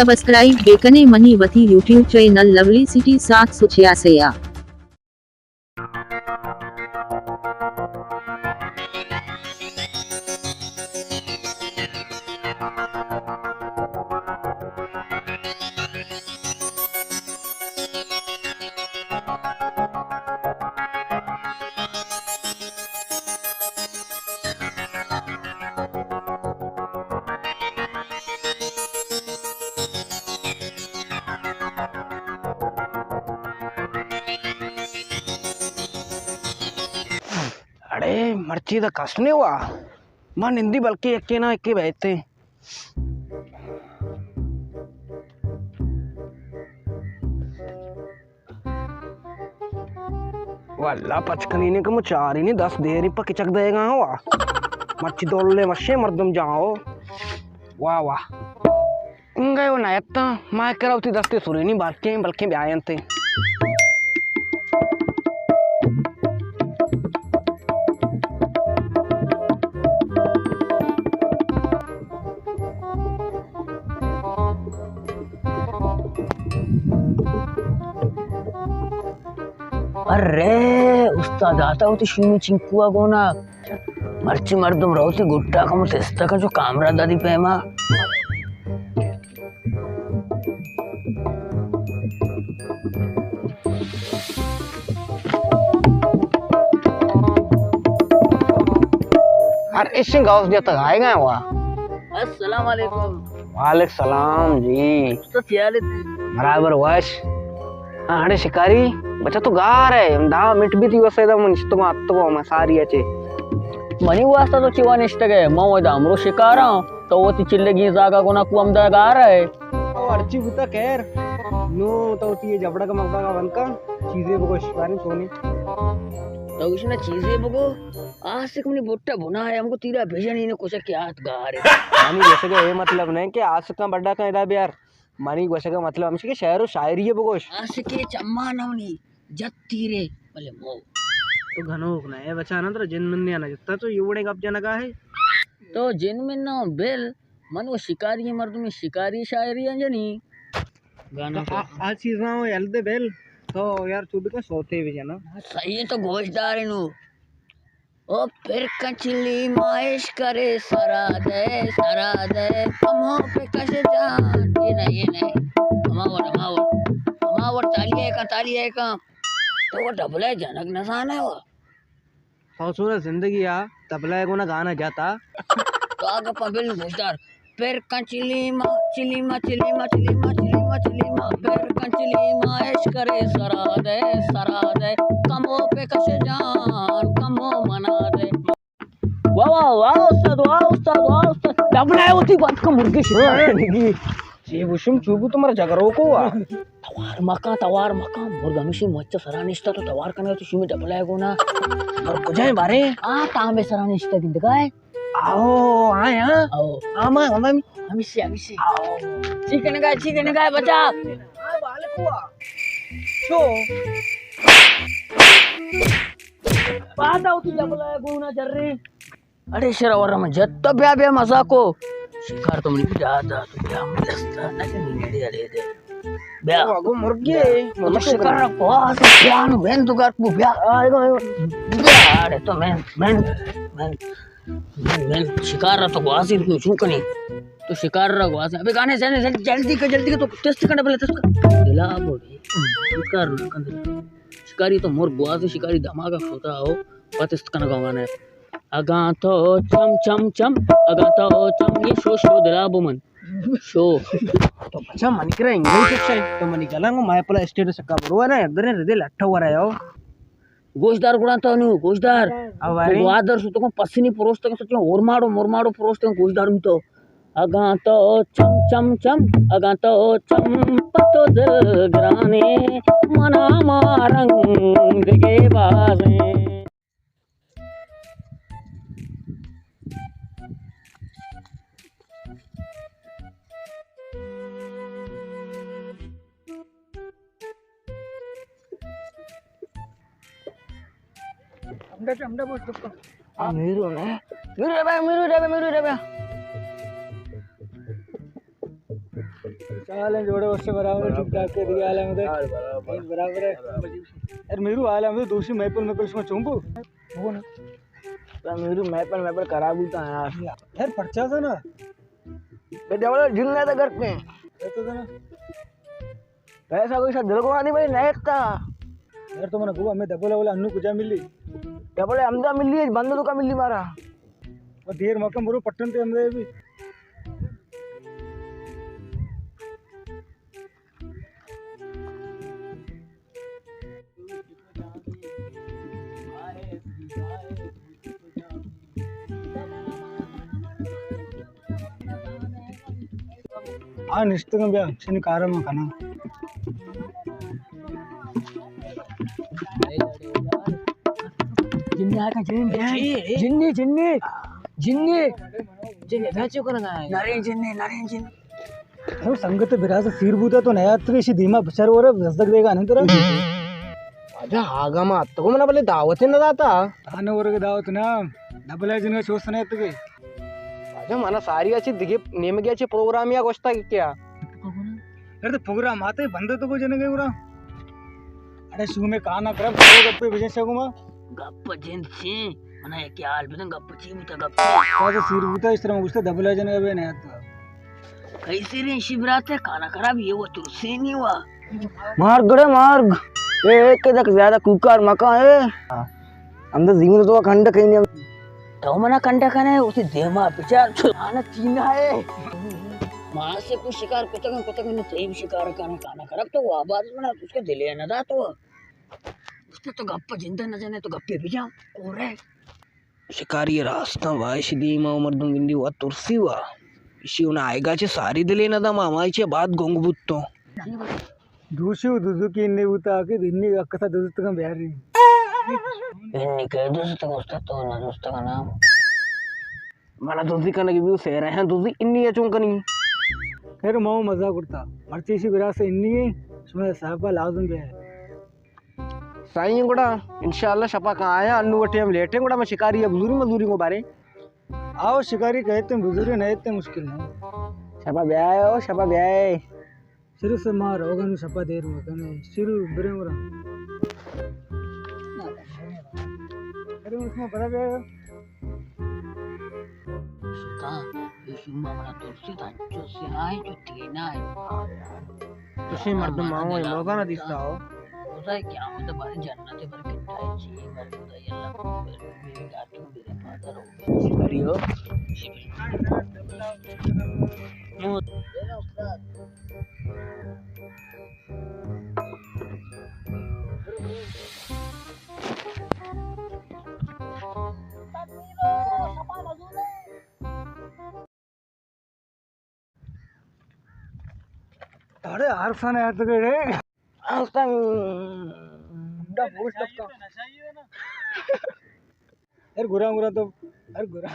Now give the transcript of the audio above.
سبسکرائب بکنے منی وتی YouTube channel lovely city سات سو چھیاسی ءَ۔ اڑے، مرچی دا کس نے وا۔ ما نندی بلکہ یکے نا یکے بیتے۔ واللہ پچ کنی نے کہ مو چاری نے دس دیری پا کچک دے گا ہوا۔ مرچی دولے وشے مردم جاؤ۔ واہ واہ۔ انگا یو نہ اتاں، ما کرا وتی دستے سرینی بلکیں، بلکیں بیاینت۔ ارے، استاد آتا وتی شومی چنکوا گونا۔ مرچی مردم روتی گٹا کم تستا کن چو کامرا دادی پیما۔ ہر اشن گاؤس جتا گائے گئے وا۔ السلام علیکم۔ وعلیکم سلام جی۔ تو کیا لیتے؟ برابر وش۔ ہاں، اڑے شکاری، بچہ تو گار ہے، دہ منٹ بھی تھی وسے دا من شتو اتو میں ساری اچے۔ منی واسطہ تو چیوا نشتگے، من ودا امرو شکاراں، تو وتی چلگی زاگا گنا کو ہم دا گار ہے۔ او ہرچی بوتا خیر، نو تو وتی جبڑا کا مگا کا بند کا، چیزیں بگو شکاری سونی۔ تو اس نے چیزیں بگو، آسک منی بٹا بنا ہے، ہم کو تیرا بھیجن ہی نے کچھ کیا گار ہے۔ منی جیسے کہ یہ مطلب نہیں کہ آسک کا بڑا کا ادا بیار۔ منی گوشگ ء مطلب ہمیش کہ شعر و شاعری ء بگوش۔ آسکے چماں نہ منی جت تیرے بلے مو۔ تو گھنوک نہ اے بچا، نہ ترا جن من نیا نہ جتا، تو یہ وڑیں گپ جنگا ہے۔ تو جن من نہ بل، من وہ شکاری مردم شکاری شاعری جنی۔ گانا آ، آ چیزاں یل دے بل، تو یار تو بھی کا سوتے بھی جنا۔ صحیح ہے، تو گوشدار نو۔ او پھر کچلی مائش کرے سرا دے، سرا دے، کمو پہ کش جان۔ یہ نہیں، یہ نہیں۔ ہما وڑ، ہما وڑ۔ ہما وڑ تالی ہے کا، تالی ہے کا۔ تو وہ ڈبلے جنک نہ زانے ہو۔ تو سورا زندگی آ، ڈبلے کو نہ گانا جاتا۔ تو آگا پبل گوشدار۔ پھر کن چلیما، چلیما، چلیما، چلیما، چلیما، چلیما، پھر کن چلیما، عشق کرے سرا دے، سرا دے، کمو پہ کش جان، کمو منا دے۔ واہ، واہ، واہ، استاد، واہ، استاد، واہ، استاد۔ ڈبلہ ہے ہوتی بند کا مرگی شکار۔ یہ گوشم چوبو تمہارا جگرو کو وا۔ توار مکان، توار مکان، مرگ ہمیشی مچ سرا نشتا تو توار کنے تو شمی ڈبلہ ہے گونا۔ اور کجائیں بارے؟ آ، تامے سرا نشتا گندگا ہے۔ آؤ، آئے، ہاں؟ آؤ۔ آما، آما، ہمیشی، ہمیشی۔ آؤ۔ چی کنگا، چی کنگا، بچا؟ آئے، بالکوا۔ شو۔ پاتا ہوتی جبلا گونا جرے۔ اڑے شر ورم جت تو بیا، بیا مزاکو۔ شکار تو منی بیا دا، تو بیا من دستا، نہ کہ نیڑے اڑے دے۔ بیا۔ او، اگو مرگے، تو مرگے شکار بنا۔ رکھو، آ، تو بیا نو، بین تو گھر کو بیا۔ آئے گا، آئے گا۔ بیا، اڑے تو من، من، من۔ من، من شکار را تو گوازی تو چون کنی؟ تو شکار را گوازی۔ ابے گانے سے، سے، جلدی کر، جلدی کر، تو تست کرنا پہلے تست کر۔ دلا بولی۔ شکار نہ کن۔ شکاری تو مر گوازی، شکاری دماغ شوتا ہو۔ پتست کنگا مانے۔ اگاں تو چم، چم، چم، اگاں تو چم، یہ شو، شو دلا بو من۔ شو۔ تو بچا من کرا انگلش اچھا ہے۔ تو منی گلنگ مائے پلا اسٹیٹ سکا برو ہے نا، ادھر ردے لٹھا ورا ہو۔ گوشدار گڑا تو نو، گوشدار۔ او بارے۔ گوادر شتگوں پسنی پروشتگوں سچوں اورماڑو مرماڑو پروشتگوں گوشدار تو۔ اگاں تو چم چم چم، اگاں تو چم پہ تو دل گرانے، منا ما رنگ دگے بازیں۔ ہمدا چہ ہمدا بوت چپ کن۔ آ، میرو نے۔ میرو ربا، میرو ربا، میرو ربا۔ حال ہے؟ جوڑے، وش، برابر، ٹھیک ٹھاک ہے؟ دیگہ حال ہے مدے؟ برابر ہے۔ یار میرو، حال ہے مدے؟ دوشی محفل، محفل شما چون بو؟ میرو محفل، محفل خراب بوتا یار۔ یار پرچا تھا نا؟ بے ڈبل جن نہ تھا گھر پہ۔ کہتا تھا نا؟ پیسہ کوئی سا دل کو آنی بھائی نہیں تھا۔ یار تو منا گو، ہمیں ڈبل والا انو کجا ملی؟ ڈبل ہمدا ملی، بند تو کا ملی مارا۔ اور دیر مکم برو، پٹن تے ہمدے بھی۔ آ نشتگاں، بیا، چنی کارا ما کناں۔ جنی آ کا جن، جن۔ جنی، جنی، جنی۔ جنی، بیا چو کنگا ہے؟ نریں جنی، نریں جنی۔ او سنگت، براس سیر بوتا تو نیاتکے، اشی دیما بچار ورے، رزدک دیگا نہیں ترا۔ اجا آگا ما اتکو، منا بلے دعوت نہ داتا۔ آنے ورگے دعوت نا، ڈبل جنگا چوس نیاتکے۔ اجا منا ساری اچھی دگے نیمگے اچھی پروگرام یا گوشتا کیا؟ اڑے تو پروگرام آتے بندے تو کو جنگے ورا۔ اڑے شو میں کانا کرب، گپے بجن شگو ما۔ گپ جند چی؟ منا یک حال بدن، گپ چی بوتا گپ؟ تو سیر بوتا، اس طرح گوشتا ڈبل جنگا بے نیاتا۔ کئی سیریں اشی برات ہے، کانا خراب، یہ وہ ترسی نہیں ہوا۔ مارگ گڑے مارگ۔ اے، اے، کہ دک زیادہ کوکار مکا اے۔ ہم تو زمین تو کنڈ کہیں نہیں۔ تو منا کنڈ کنے، اسی دیما بچار، چھانا چینا ہے۔ ماں سے کوئی شکار کتگ، کتگ نے صحیح شکار کنے، کانا خراب تو وہ آباد بنا، اس کو دلے نہ دا تو۔ اس تو گپ جندہ نہ جانے تو گپے بجا، کورے۔ شکاری راستاں وا، اشی دیما و مردم گندی وا ترسی وا۔ اشی اونا آئیگا چہ ساری دلے نہ دا، ما ہمائی چہ بعد گنگ بوتوں۔ دوشی و دزکی انی بوتا کہ انی اکسا دزتگاں بیاری۔ انی کہ دزتگ استاد تو نہ دزتگ نام۔ منا دزی کنگی بیو سیرہ ہیں دزی انی اچون کنی۔ خیر ما مزہ کرتا۔ مرچی اشی براس انی ہے، شما صاحبہ لازم بے۔ سائیں گڑا انشاءاللہ شپا کاں آیا، انو وٹے ہم لیٹیں گڑا میں شکاری ء بزوری مزوری کو بارے۔ آؤ شکاری کہتے ہیں بزوری نہیں تے مشکل نہیں۔ شپا بیائے او، شپا بیائے۔ شروع سے مار ہوگا نو شپا دیر میں کنے۔ شروع برے مرا۔ ارے اس میں بڑا بیائے۔ سلطان، یہ شما منا ترسی تھا، چو سیاہیں، چو تینا ہے۔ تشی مردم ماں ہوئے، موگا نہ دیستا ہو۔ خدا قیامت بارے جنت بارے کتا ہے، چیئے بارے خدا، یا اللہ، میرے داتو، میرے فادر ہو۔ بڑی ہو۔ اڑے ہر سن ہے تو گڑے۔ ہر سن دا بوش دکتا۔ ہر گرا گرا تو، ہر گرا۔